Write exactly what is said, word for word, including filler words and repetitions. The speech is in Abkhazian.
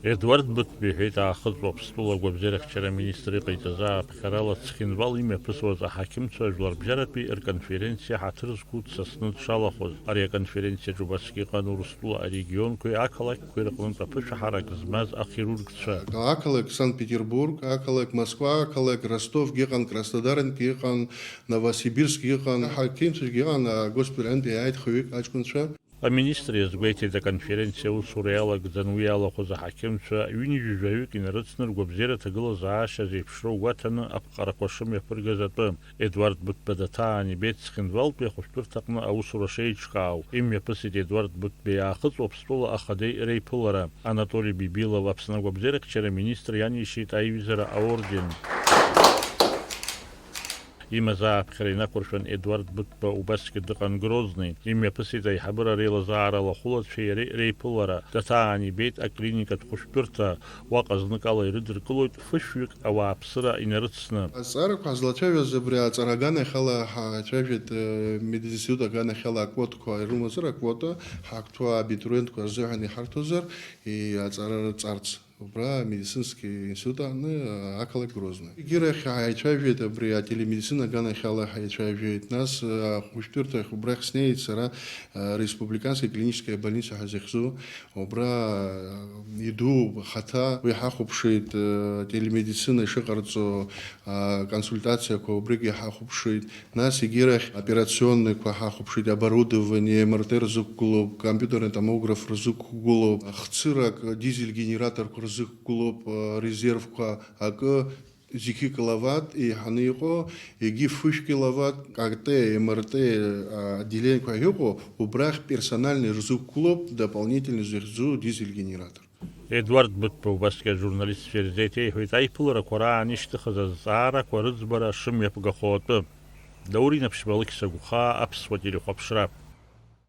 Едуард Быҭәба иҳәеит, Аахыҵ Уаԥстәыла агәабзиарахьчара аминистр иҟаиҵаз ааԥхьарала Цхинвал имҩаԥысуаз аҳақьымцәа жәларбжьаратәи рконференциа ҳаҭыр зқәу дсасны дшалахәыз. Ари аконференциаҿы убасгьы иҟан Урыстәыла арегионқәеи ақалақьқәеи рҟнытә аԥышәаҳарак змаз ахирургцәа. Ақалақь Санкт-Петербург, ақалақь Москва, ақалақь Ростовгьы ыҟан, Краснодаргьы ыҟан, Новосибирскгьы ыҟан, аҳақьымцәагьы ыҟан, агоспиталь аҟынтә иааит хҩык аҷкәынцәа. Аминистр иазгәеиҭеит, аконференциа аусура иалагӡан уи иалахәыз аҳақьымцәа ҩынҩажәаҩык инарыцны ргәабзиара аҭагылазаашьа зеиԥшроу гәаҭаны аԥҟарақәа шымҩаԥыргаз атәы. Едуард Быҭәба даҭаан ибеит Цхинвалтәи ахәышәтәырҭаҟны аусура шеиҿкаау. Имҩаԥысит Едуард Быҭәбеи Аахыҵ Уаԥстәыла ахадеи реиԥылара. Анатоли Бибилов Аԥсны агәабзиарахьчара аминистр ианишьеит аиҩызара аорден. Имаз ааԥхьара инақәыршәан, Едуард Быҭәба убасгьы дыҟан Грозный. Имҩаԥысит аиҳабыра реилазаара алахәылацәеи иареи реиԥылара. Даҭаан ибеит аклиникатә хәышәтәырҭа. Уаҟа зныкала ирыдыркылоит фышәҩык ауааԥсыра инарыцны. Азҵаарақәа ҳазлацәажәоз абри аҵара аганахьала ҳацәажәеит, э, мединститут аганахьала аквотақәа ирымазар, аквота ҳактәы абитуриентқәа рзыҳәан иҳарҭозар, и-, аҵара рҵарц. Убра амедицинский институт аҟны, а, ақалақь Грозный. Егьирахь ҳаицәажәеит абри ателемедицина аганахьала ҳаицәажәеит. Нас, а, ахәышәтәырҭахь убрахь снеит сара, а, республиканская клиническая больница ҳәа захьӡу. Убра, а, идууп ахаҭа, уи ҳахәаԥшит, а, телемедицина ишыҟарҵо, а, консультациақәа убригьы ҳахәаԥшит. Нас егьирахь операционныйқәа ҳахәаԥшит, оборудование, МРТ рзықәгылоуп, компьютерный томограф рзықәгылоуп, хцырак, дизель генераторқәа рзықәгылоуп, а, резервқәа акы, зқьы киловатт еиҳаны иҟоу, егьи фышә киловатт, КТ, МРТ, а, отделениеқәа иҟоу, убрахь персональный рзықәгылоуп, дополнительный захьӡу дизель генератор. Едуард Быҭәба убасгьы ажурналистцәа ирзеиҭеиҳәеит аиԥыларақәа раан ишьҭыхыз азҵаарақәа рыӡбара шымҩаԥгахо атәы. Даур Инаԥшьба, Алықьса Гәхаа, Аԥсуа телехәаԥшра.